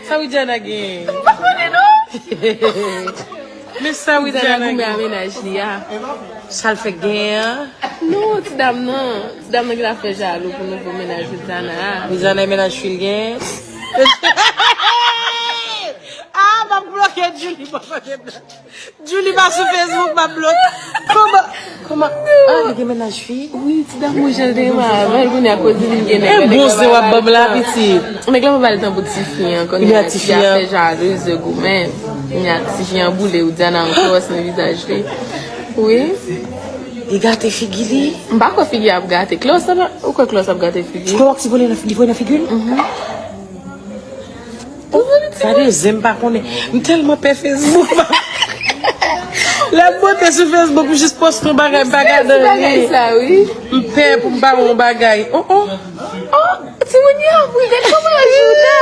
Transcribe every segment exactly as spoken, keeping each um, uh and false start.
Sa Widiana gen? M pa konnen non. Men sa Widiana gen? Goumen a mennaj li a. Sa l fè gen an? Non, ti dam nan. Ti dam nan ki la fè jalou pou nouvo mennaj Widiana a. Widiana e mennaj fi l gen? Ah, m ap bloke Julie, m ap bloke. Julie pa sou Facebook, m ap bloke. Kòman? Kòman? Ah, li gen mennaj fi? Wi, ti dam mwen jan l te renmen avè l, kounye a koz li vin gen nèg. E bon zen w ap ban m la, pitit. Nèg la pa ba l tan pou tifi an, kounye a tifi a fè jalou, yo goumen. Kounye a tifi an boule, Widiana an klòs nan vizaj li. Wi. Li gate figi li? M pa kwè figi ap gate. Klòs la, ou kwè klòs ap gate figi? Klòs li vole nan, li vole nan figi l? Mhm. Sa de zen m pa konnen. M tèlman pè Facebook. Lè m monte sou Facebook, m jis poste yon bagay, m pa gade anyen. M pè pou m pa wè yon bagay. Oh, oh. Oh, timoun yo, wi, gade kòman yo jouda.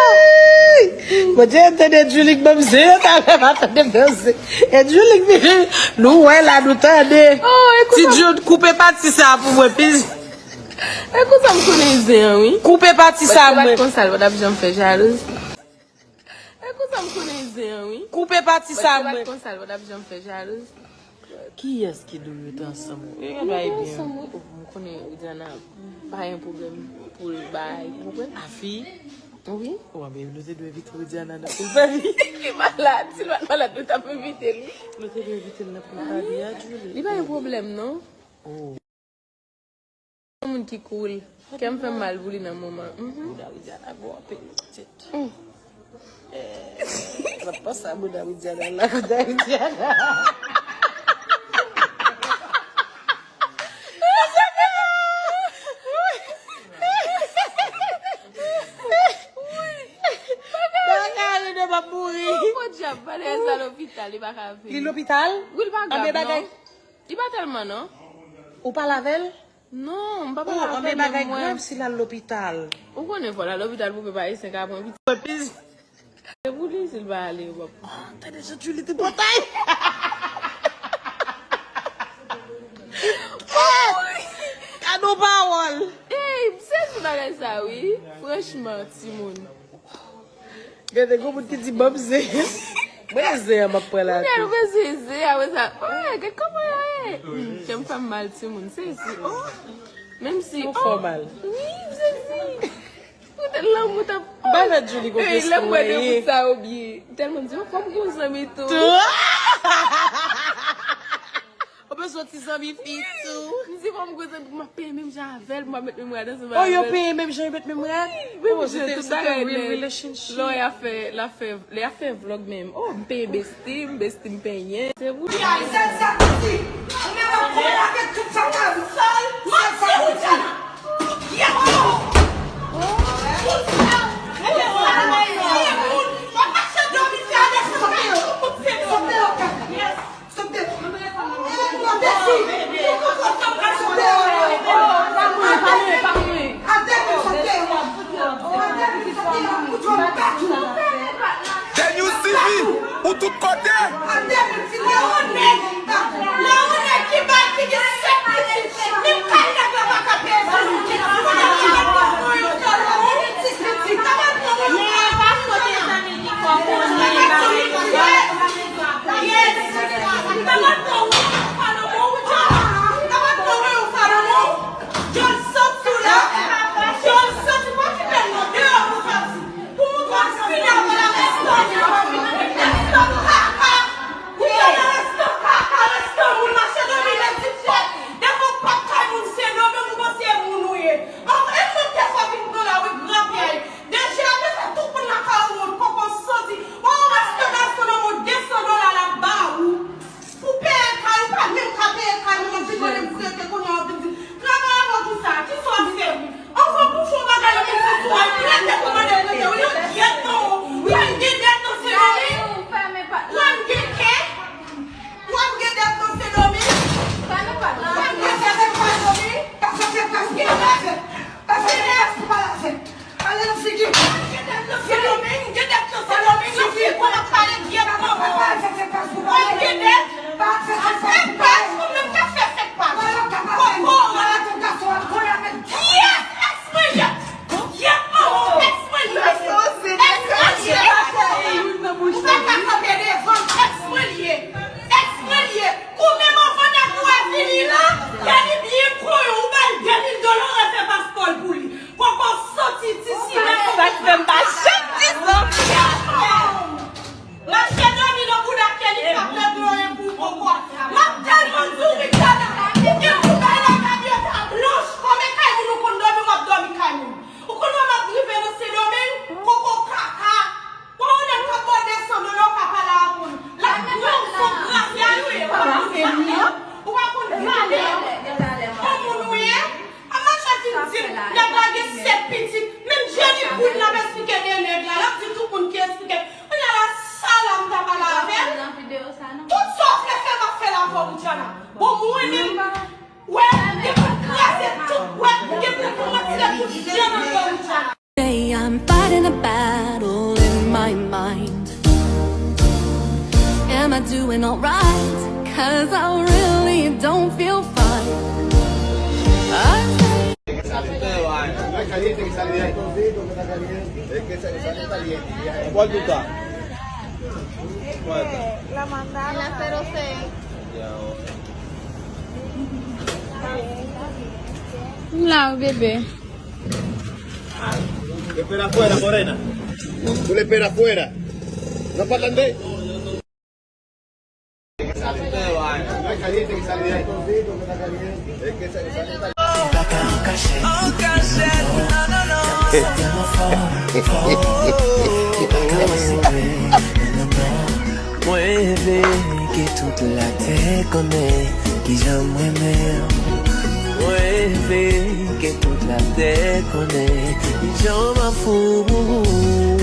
Bondye, tande Julie k ban m zen yo talè, pa tande m nan zen. E Julie k vini, nou wè la, nou tande. Oh, ekout. Ti Jude, koupe pati sa pou mwen, plis. E konsa m konnen zen an, wi. Koupe pati sa mwen. Bat konsa l pa t ap janm fè jalouz. E konsa m konnen zen an, wi. Koupe pati sa mwen. Bat konsa l pa t ap janm fè jalouz. Kiyès ki di w yo te ansanm? Yo gen dwa byen. M konnen Widiana pa gen pwoblèm pou l bay, ou konprann? Afi? Wi. Ou anben, nou te dwe envite Widiana nan pou l fè vi. Li malad, si l pa t malad, nou t ap envite l, wi. Nou te dwe envite l nan pou l fè vi a, Julie. Li pa gen pwoblèm, non. Oh. Yon moun ki cool. Kè m fè m mal pou li nan moman. Mhm. Bouda Widiana gwo anpil, pitit. Mm. Eh, sa pa sa, bouda Widiana la, bouda Widiana. Bagay, li de m ap mouri. Oh, podyab, Vanessa lopital, li pa ka vini. Li lopital? Wi, li pa grav, non. Li pa tèlman, non. Ou pale avè l? Non, m pa pale avè l, men mwen. Oh, men bagay grav si l al lopital. Ou konnen fò l al lopital pou pèp ayisyen ka pran pitit. Se pou li, si l pa ale, yo p ap. Oh, tande jan Julie te pran tay. Gade yon pawòl. Ey, m sezi bagay sa, wi. Franchman, timoun. Gade, gon moun ki di, "Ban m zen." Mwen, zen an m ap pran la tou. Ou bezwen zen, apre sa, oh, gade kòman yo ye. Kè m fè m mal, timoun, sezi, oh. Menm si, oh. Ou fè w mal. Wi, m sezi. Poutèt lanmou t ap. M pa fè Julie konfyans pou mwen. Lè m wè de bout sa yo byen. M tèlman di, oh, fò m gon zanmi tou. Tou. Ou bezwen ti zanmi fi tou. M di fò m gwo zanmi pou m ap penyen menm jan avè l, pou m ap met memwad ansanm avè l. Oh, yo penyen menm jan, yo met memwad? Wi, menm jan, tout bagay nèt. Oh, se te, se te real relationship. Lè y ap fè, l ap fè, lè y ap fè vlòg menm. Oh, m penyen bestie m, bestie m penyen. Se pou li. Sèl sa ki di, ou menm w ap konprann avèk tout sa k ap sòl, sèl sa ki di. Yes! Yes! Yes! Yes! Dènye ou sifi, ou tout kote. Bon, mwen menm, wè, gen pou kraze tout, wè, gen pou mwen tire tout jan nan fè wout la. Say I'm fighting a battle in my mind. Am I doing alright? Cause I really don't feel fine. I ¿Cuál tú estás? La mandaron. La pero se. Mla, bebe. Te espera afuera, morena. Tú le esperas afuera. No para atender. Mwen vle ke tout latè konnen kijan mwen renmen w. Mwen vle ke tout latè konnen kijan m ap fou.